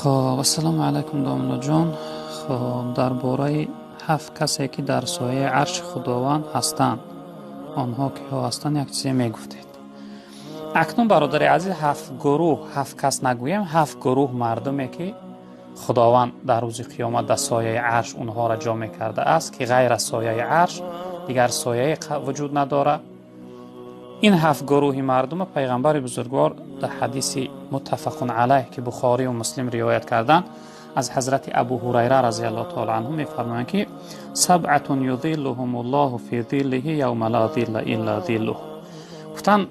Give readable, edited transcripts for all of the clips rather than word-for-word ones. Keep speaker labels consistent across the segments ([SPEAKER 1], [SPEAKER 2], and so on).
[SPEAKER 1] Хоб, ассалому алайкум, домуллоҷон. Хоб, дар бораи ҳафт касе, ки дар сояи арши Худованд ҳастанд, онҳо киҳо ҳастанд, як чизе мегуфтед. Акнун, бародари азиз, ҳафт гурӯҳ, ҳафт кас нагӯем, ҳафт гурӯҳ мардуме, ки Худованд дар рӯзи қиёмат дар сояи арш онҳоро ҷо мекардааст, ки ғайр аз сояи арш дигар сояе вуҷуд надорад. Ин ҳафт гурӯҳи мардума пайғамбари бузургвор дар ҳадиси муттафақун алайҳ, ки Бухорию Муслим ривоят карданд, аз ҳазрати Абу Ҳурайра разияллоҳу таала анҳу мефармоянд, ки сабъатун юзиллуҳумуллоҳу фи зиллиҳи явма ла зилла илла зиллуҳ. Гуфтанд,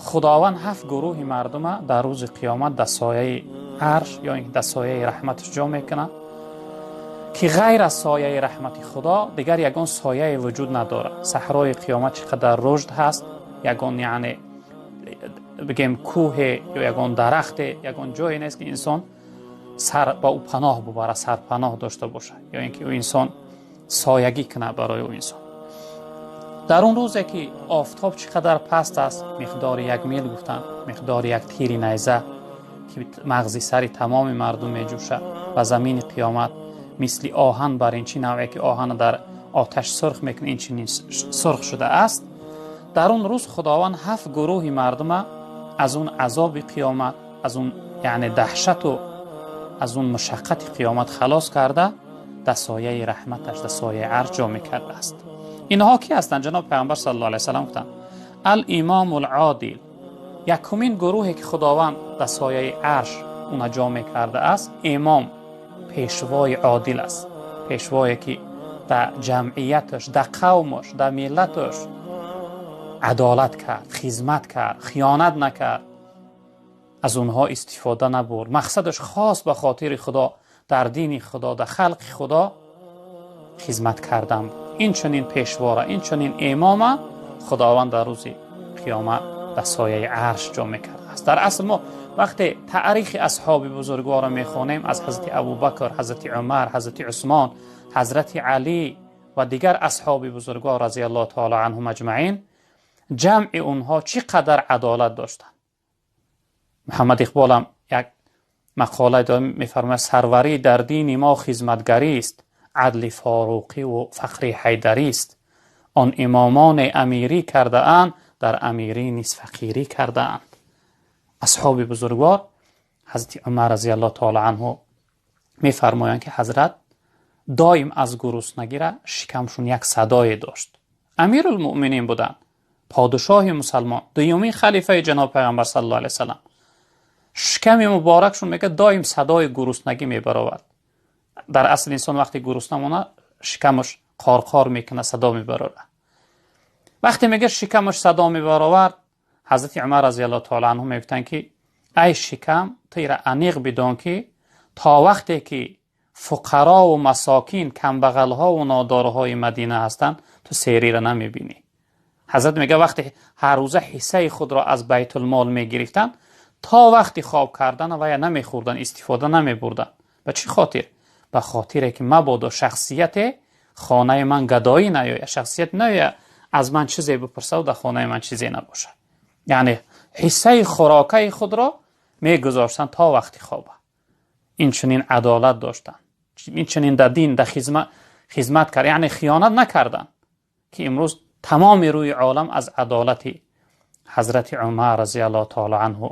[SPEAKER 1] Худованд ҳафт гурӯҳи мардума дар рӯзи қиёмат дар сояи арш ё ин ки дар сояи раҳматаш ҷо мекунад, ки ғайр аз сояи раҳмати Худо дигар ягон сояе вуҷуд надорад. Саҳрои қиёмат чӣ қадар рушд ҳаст, ягон, яъне бигем, кӯҳе ё ягон дарахте, ягон ҷое нест, ки инсон сар ба ӯ паноҳ бубарад, сарпаноҳ дошта бошад ё ин ки ӯ инсон соягӣ кунад барои ӯ инсон. Дар он рӯзе, ки офтоб чӣ қадар паст аст, миқдори як мил гуфтанд, миқдори як тири найза, ки мағзи сари тамоми мардум меҷӯшад ва замини қиёмат мисли оҳан бар ин чӣ навъе, ки оҳана дар оташ сурх мекунад, ин чунин сурх шудааст. Дар он рӯз Худованд ҳафт гурӯҳи мардума аз он азоби қиёмат, аз он, яъне, даҳшату аз он мушаққати қиёмат халос карда, дар сояи раҳматаш, дар сояи арш ҷо мекардааст. Инҳо ки ҳастанд? Ҷаноби пайғамбар саллаллоҳу алайҳи васаллам гуфтанд: ал-имому л-одил. Якумин гурӯҳе, ки Худованд дар сояи арш уна ҷо мекардааст, имом, пешвои одил аст, пешвое, ки дар ҷамъияташ, дар қавмаш, дар миллаташ адолат кард, хизмат кард, хиёнат накард, аз онҳо истифода набурд, мақсадаш хос ба хотири Худо, дар дини Худо, дар халқи Худо хизмат кардан буд. Ин чунин пешвора, ин чунин имома Худованд дар рӯзи қиёмат дар сояи арш ҷо мекардааст. Дар асл мо вақте таърихи асҳоби бузургворро мехонем, аз ҳазрати Абубакр, ҳазрати Умар, ҳазрати Усмон, ҳазрати Алӣ ва дигар асҳоби бузургвор разияллоҳу таала анҳум аҷмаин, ҷамъи онҳо чӣ қадар адолат доштанд. Муҳаммад Иқболам як мақола мефармояд: сарварӣ дар дини мо хизматгарист, адли Форуқиву фақри Ҳайдарист. Он имомоне амирӣ кардаанд, дар амирӣ низ фақирӣ кардаанд. Асҳоби бузургвор, ҳазрати Умар разияллоҳу таала анҳу мефармоянд, ки ҳазрат доим аз гуруснагира шикамшун як садое дошт. Амирулмуъминин буданд, подшоҳи мусалмон, дуюмин халифаи ҷаноби пайғамбар саллаллоҳу алайҳи васаллам. Шиками муборакшон, мега, доим садои гуруснагӣ мебаровард. Дар асл инсон вақте гурусна монад, шикамаш қорқор мекунад, садо мебарорад. Вақте, мега, шикамаш садо мебаровард, ҳазрати Умар разияллоҳу таала анҳу мегуфтанд, ки ай шикам, ту ира аниқ бидон, ки то вақте ки фуқарову масокин, камбағалҳову нодорҳои Мадина ҳастанд, ту серира намебинӣ. Ҳазрат мега, вақте ҳар рӯза ҳиссаи худро аз байтулмол мегирифтанд, то вақти хоб кардан вая намехӯрданд, истифода намебурданд. Ба чӣ хотир? Ба хотире ки мабодо шахсияте хонаи ман гадоӣ наёяд, шахсият наёяд, аз ман чизе бипурсаду дар хонаи ман чизе набошад. Яъне ҳиссаи хӯрокаи худро мегузоштанд то вақти хоба. Инчунин адолат доштанд, инчунин дар дин дар хизмат кард, яъне хиёнат накарданд, ки имрӯз тамоми рӯи олам аз адолати ҳазрати Умар разияллоҳу таала анҳу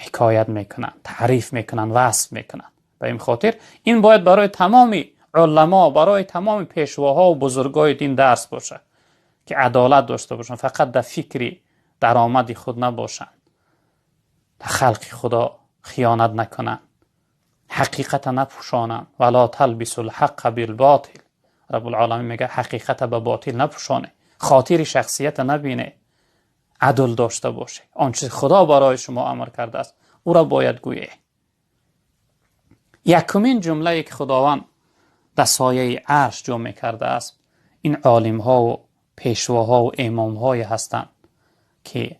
[SPEAKER 1] ҳикоят мекунанд, таъриф мекунанд, васф мекунанд. Ба ин хотир ин бояд барои тамоми уламо, барои тамоми пешвоҳо ва бузургои дин дарс бошад, ки адолат дошта бошанд, фақат дар фикри даромади худ набошанд, дар халқи Худо хиёнат накунанд, ҳақиқата напӯшонанд. Вала талбису лҳаққа билботил. Раббулоламин мега: ҳақиқата ба ботил напӯшоне, хотири шахсията набине, адл дошта боше. Он чизе Худо барои шумо амр кардааст, ӯро бояд гӯе. Якумин ҷумлае, ки Худованд дар сояи арш ҷо мекардааст, ин олимҳову пешвоҳову имомҳое ҳастанд, ки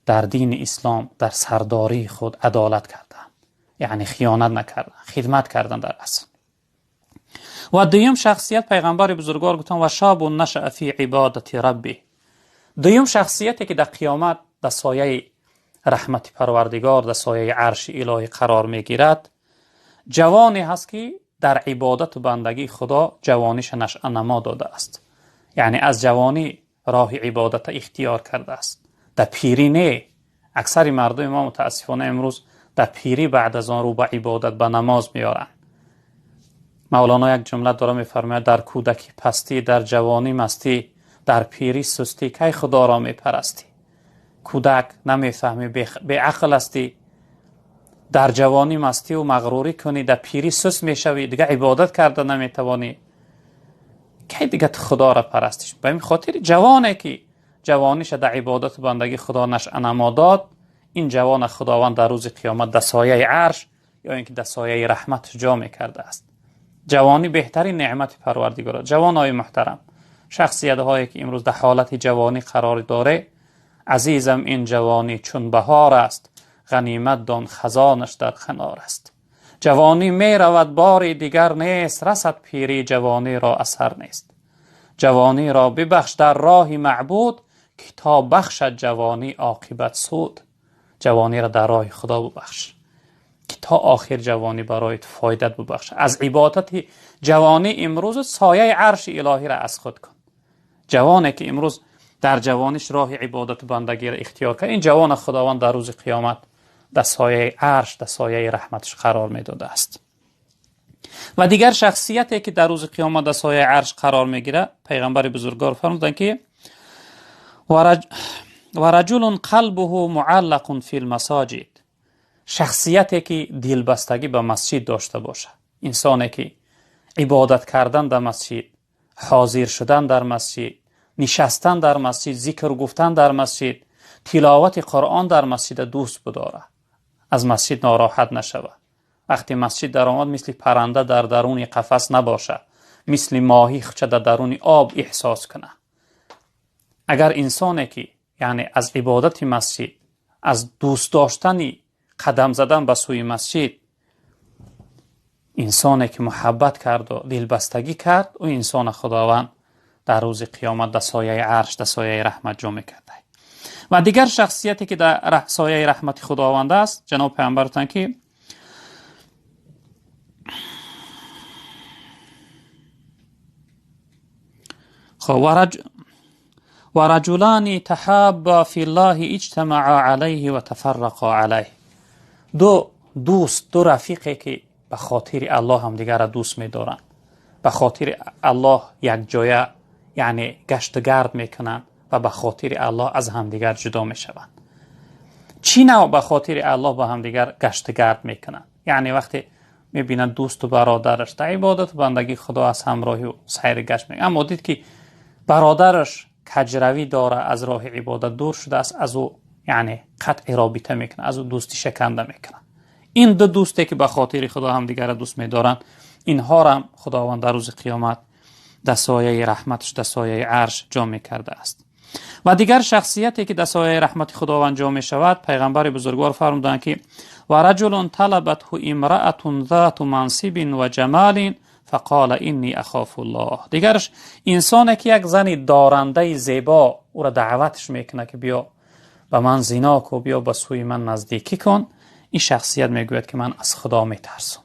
[SPEAKER 1] дар дини ислом дар сардории худ адолат карданд, яъне хиёнат накарданд, хидмат карданд дар асл. Ва дуюм шахсият, пайғамбари бузургвор гуфтанд: ва шабун нашаа фи ибодати рабби. Дуюм шахсияте, ки дар қиёмат дар сояи раҳмати Парвардигор, дар сояи арши илоҳӣ қарор мегирад. ҷавоне ҳаст ки дар ибодату бандагии Худо ҷавониша нашъа намо додааст, яъне аз ҷавонӣ роҳи ибодата ихтиёр кардааст, дар пирӣ не. Аксари мардуми мо мутаассифона имрӯз дар пирӣ баъд аз он рӯ ба ибодат, ба намоз меоранд. Мавлоно як ҷумла дора мефармояд: дар кӯдакӣ пастӣ, дар ҷавонӣ мастӣ, дар пирӣ сустӣ, кай Худоро мепарастӣ? Кӯдак намефаҳмӣ, беақл ҳастӣ, дар ҷавонӣ мастӣ ва мағрурӣ кунӣ, дар пирӣ суст мешавӣ, дигар ибодат карда наметавонӣ, кай дигар ту Худоро парастиш? Ба ин хотир ҷавоне ки ҷавониша дар ибодату бандагии Худо нашъа намо дод, ин ҷавона Худованд дар рӯзи қиёмат дар сояи арш ё ин ки дар сояи раҳмат ҷо мекардааст. Ҷавонӣ беҳтарин неъмати Парвардигор аст. Ҷавонои муҳтарам, шахсиятҳое ки имрӯз дар ҳолати ҷавонӣ қарор доред, азизам, ин ҷавонӣ чун баҳор аст, ғанимат дон хазонаш дар канор аст. Ҷавонӣ меравад, бори дигар нест, расад пирӣ ҷавониро асар нест. Ҷавониро бибахш дар роҳи маъбуд, ки то бахшад ҷавонӣ оқибат суд. Ҷавониро дар роҳи Худо бибахш, ки то охир ҷавонӣ барои ту фоидат бибахшад. Аз ибодати ҷавонӣ имрӯз сояи арши илоҳиро аз худ кун. Ҷавоне ки имрӯз дар ҷавониш роҳи ибодату бандагиро ихтиёр кард, ин ҷавона Худованд дар рӯзи қиёмат дар сояи арш, дар сояи раҳматаш қарор медодааст. Ва дигар шахсияте ки дар рӯзи қиёмат дар сояи арш қарор мегирад, пайғамбари бузургвор фармуданд ки ва раҷулун қалбуҳу муаллақун фил масоҷид. Шахсияте ки дилбастагӣ ба масҷид дошта бошад, инсоне ки ибодат кардан дар масҷид, ҳозир шудан дар масҷид, нишастан дар масҷид, зикр гуфтан дар масҷид, тиловати Қуръон дар масҷид дӯст бидорад, аз масҷид нороҳат нашавад. Вақте масҷид даромад, мисли парранда дар даруни қафас набошад, мисли моҳӣ хуча дар даруни об эҳсос кунад. Агар инсоне ки яъне аз ибодати масҷид, аз дӯст доштани қадам задан ба сӯи масҷид, инсоне ки муҳаббат кард ва дилбастагӣ кард, ӯ инсона Худованд дар рӯзи қиёмат дар сояи арш, дар сояи раҳмат ҷо мекард. Ва дигар шахсияте ки дар сояи раҳмати Худованд аст, ҷаноб пайғамбар гуфтанд ки ва раҷулани таҳабба филлаҳи иҷтамаа алайҳи ва тафаррақа алайҳ. Ду дӯст, ду рафиқе ки ба хотири Аллоҳ ҳамдигарро дӯст медоранд, ба хотири Аллоҳ якҷоя яъне гашту гард мекунанд ва ба хотири Аллоҳ аз ҳамдигар ҷудо мешаванд. Чӣ навъ ба хотири Аллоҳ ба ҳамдигар гашту гард мекунанд? Яъне вақте мебинанд дӯсту бародараш дар ибодату бандагии Худо аз ҳамроҳи ӯ сайри гашт мекунад, аммо дид ки бародараш каҷравӣ дора, аз роҳи ибодат дур шудааст, аз ӯ яъне қатъи робита мекунад, аз ӯ дӯстӣ шаканда мекунад. Ин ду дӯсте ки ба хотири Худо ҳамдигарро дӯст медоранд, инҳоро Худованд дар рӯзи қиёмат дар сояи раҳматаш, дар сояи арш ҷо мекардааст. Ва дигар шахсияте ки дар сояи раҳмати Худованд ҷо мешавад, пайғамбари бузургвор фармуданд ки ва раҷулун талабатҳу имраатун зату мансибин ва ҷамалин фақола инни ахофуллоҳ. Дигараш инсоне ки як зани дорандаи зебо ӯро даъватш мекунад ки биё ба ман зино кун, биё ба сӯи ман наздикӣ кун, ин шахсият мегӯяд ки ман аз Худо метарсам.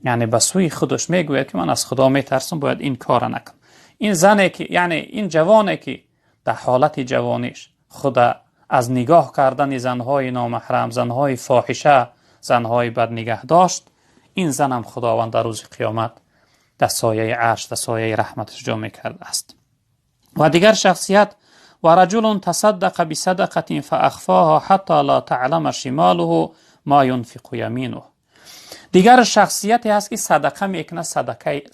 [SPEAKER 1] Яъне ба сӯи худаш мегӯяд ки ман аз Худо метарсам, бояд ин корро накунам. Ин зане ки, яъне ин ҷавоне ки дар ҳолати ҷавониш худа аз нигоҳ кардани занҳои номаҳрам, занҳои фоҳиша, занҳои бад нигаҳ дошт, ин занам Худованд дар рӯзи қиёмат дар сояи арш, дар сояи раҳматаш ҷо мекардааст. Ва дигар шахсият ва раҷулун тасаддақа бисадақатин фаахфоҳа ҳатто ла таълама шимолуҳу ма юнфиқу яминуҳ. Дигар шахсияте ҳаст ки садақа мекунад,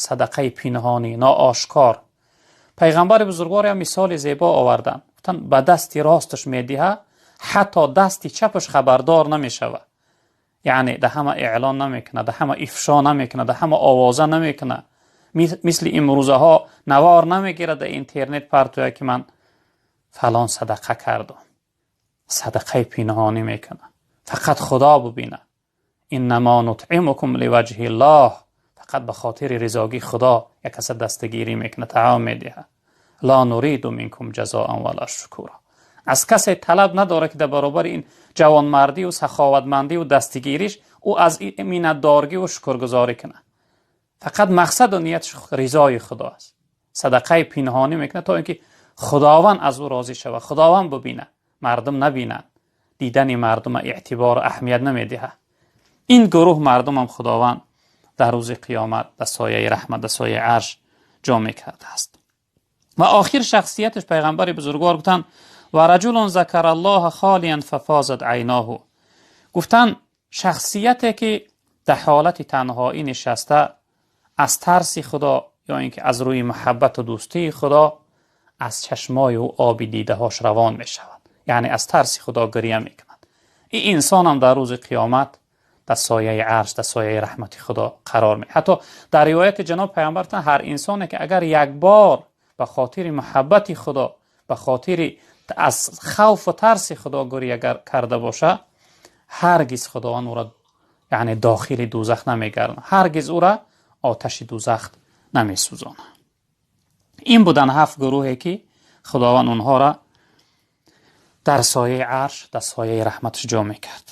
[SPEAKER 1] садақаи пинҳонӣ, ноошкор. Пайғамбари бузургвор як мисоли зебо оварданд. Гуфтанд ба дасти росташ медиҳад, ҳатто дасти чапаш хабардор намешавад. Яъне дар ҳама эълон намекунад, дар ҳама ифшо намекунад, дар ҳама овоза намекунад. Мисли имрӯзаҳо навор намегирад дар интернет партоя ки ман фалон садақа кардам. Садақаи пинҳонӣ мекунад. Фақат Худо бибинад. Иннамо нутъимукум ливаҷҳи Аллоҳ. Фақат ба хотири ризогии Худо як каса дастгирӣ мекунад, таом медиҳад. Ла нуриду минкум ҷазоан вала шукура. Аз касе талаб надорад ки дар баробари ин ҷавонмардӣ ва саховатмандӣ ва дастгириш ӯ аз миннатдоргӣ ва шукргузорӣ кунад. Фақат мақсаду нияташ ризои Худо аст. Садақаи пинҳонӣ мекунад, то инки Худованд аз ӯ розӣ шавад, Худованд бибинад, мардум набинанд. Дидани мардум эътибор аҳамият намедиҳад. Ин гурӯҳ мардумам Худованд дар рӯзи қиёмат дар сояи раҳмат, дар сояи арш ҷо мекардааст. Ва охир шахсияташ пайғамбари бузургвор гуфтанд: ва раҷулун закараллоҳа холиян фафозат айноҳу. Гуфтанд шахсияте ки дар ҳолати танҳоӣ нишаста, аз тарси Худо ё инки аз рӯи муҳаббату дӯстии Худо аз чашмои ӯ оби дидаҳош равон мешавад, яъне аз тарси Худо гиря мекунад. Ин инсонам дар рӯзи қиёмат дар сояи арш, дар сояи раҳмати Худо қарор мегирад. Ҳатто дар ривояти ҷаноб пайғамбар ҳар инсоне ки агар як бор ба хотири муҳаббати Худо, ба хотири аз хавфу тарси Худо гиря карда бошад, ҳаргиз Худованд ӯро яъне дохили дӯзах намегардонад, ҳаргиз ӯро оташи дӯзах намесӯзонад. Ин буданд ҳафт гурӯҳе ки Худованд онҳоро дар сояи арш, дар сояи раҳматаш ҷо мекард.